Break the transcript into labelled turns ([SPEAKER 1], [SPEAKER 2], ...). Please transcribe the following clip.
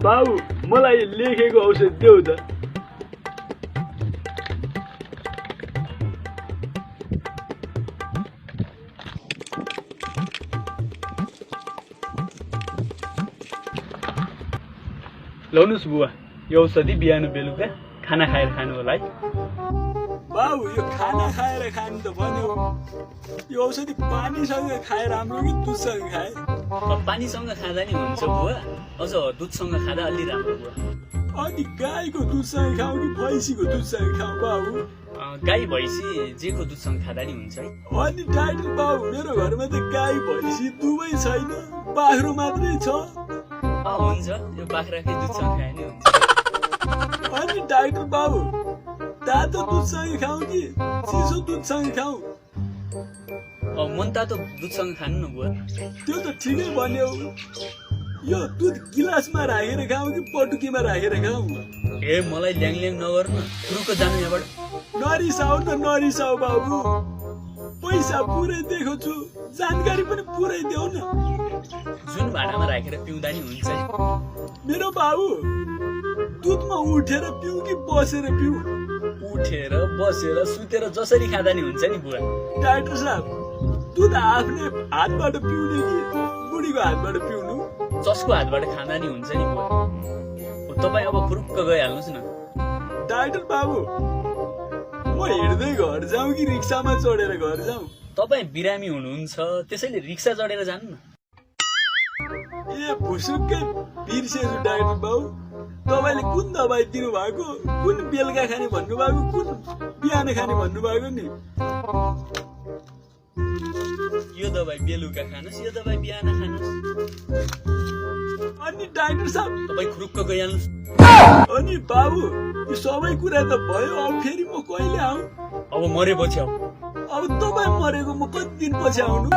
[SPEAKER 1] बाबु मलाई लेखेको औषध देऊ त। लौनुस् बुवा, यो औषधि बिहान बेलुका खाना खाएर खानु होला है। बाबु यो खाना खाएर खानु त भन्यो, यो औषधि पानीसँग खाए राम्रो कि दुधसँग खाए?
[SPEAKER 2] पानीसँग खाँदा नि हुन्छ बुवा, अझ दुधसँग खाँदा अलि राम्रो बुवा।
[SPEAKER 1] अनि गाईको दुधसँग खाऊ कि भैँसीको दुधसँग खाऊ बाबु?
[SPEAKER 2] गाई भैँसी जेको दुधसँग खाँदा नि हुन्छ है।
[SPEAKER 1] अनि डाक्टर बाबु मेरो घरमा त गाई भैँसी दुवै छैन, बाख्रो मात्रै छ।
[SPEAKER 2] हुन्छ, यो बाख्राकै दुधसँग खाए नि हुन्छ।
[SPEAKER 1] अनि डाक्टर बाबु तातो दुधसँग खाऊ कि चिसो दुधसँग खाऊ?
[SPEAKER 2] मन तातो दुधसँग खानु न बुवा।
[SPEAKER 1] त्यो त ठिकै भन्यो। यो दुध गिलासमा राखेर खाऊ कि पटुकीमा राखेर खाऊ?
[SPEAKER 2] ए मलाई ल्याङ ल्याङ नगर्नु, फुरुको जानु यहाँबाट।
[SPEAKER 1] नरिसाऊ न नरिसाऊ बाबु, पैसा पुरै दिएको छु, जानकारी पनि पुरै देऊ न।
[SPEAKER 2] जुन भाँडामा राखेर पिउँदा नि हुन्छ है।
[SPEAKER 1] मेरो बाबु दुधमा उठेर पिऊ कि बसेर पिऊ?
[SPEAKER 2] उठेर बसेर सुतेर जसरी खाँदा नि हुन्छ नि बुवा।
[SPEAKER 1] डाक्टर साहब दुध आफ्नै हातबाट पिउने कि बुढीको हातबाट पिउनु?
[SPEAKER 2] जसको हातबाट खाँदा नि हुन्छ नि बुवा। तपाईँ अब फुरुक्क गइहाल्नुहोस् न।
[SPEAKER 1] डाक्टर बाबु म हिँड्दै घर जाउँ कि रिक्सामा चढेर घर जाउँ?
[SPEAKER 2] तपाईँ बिरामी हुनुहुन्छ, त्यसैले रिक्सा चढेर जानु न।
[SPEAKER 1] ए भुसुक्कै बिर्सेछु डाक्टर बाबु, तपाईँले कुन दबाई दिनु भएको, कुन बेलुका खाने भन्नुभएको, कुन बिहान खाने भन्नुभएको नि?
[SPEAKER 2] यो दबाई बेलुका खानुहोस्, यो दबाई बिहान खानुहोस्।
[SPEAKER 1] अनि डाक्टर साहब
[SPEAKER 2] तपाईँ खुरुक्क गइहाल्नुहोस्।
[SPEAKER 1] अनि बाबु यो सबै कुरा त भयो, अब फेरि म कहिले आऊ?
[SPEAKER 2] अब मरेपछि आऊ।
[SPEAKER 1] अब तपाईँ मरेको म कति दिन पछि आउनु?